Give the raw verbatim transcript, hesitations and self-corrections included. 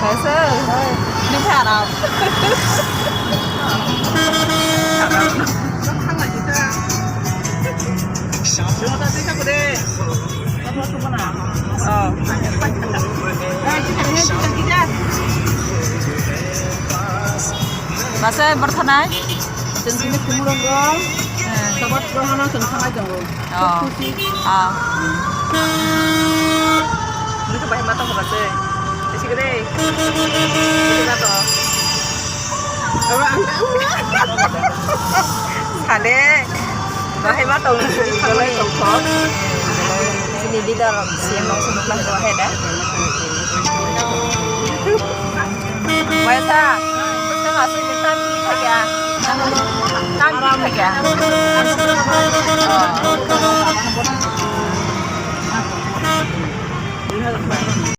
Ese, ni haram. Oh. Masa berthanai? Chwng sini khumulwngo. Sobat grohono chwng thangai tongo. Oh. Khusi. Ah. Nini bahai mata hoba se. Isi gede. Isi na to. Aba ang. Sade. Bahai mata hoba se. Sini leader C M langsung bahai da. Waisa, bwswk aswk ni tam twi thakya. Tam twi thakya.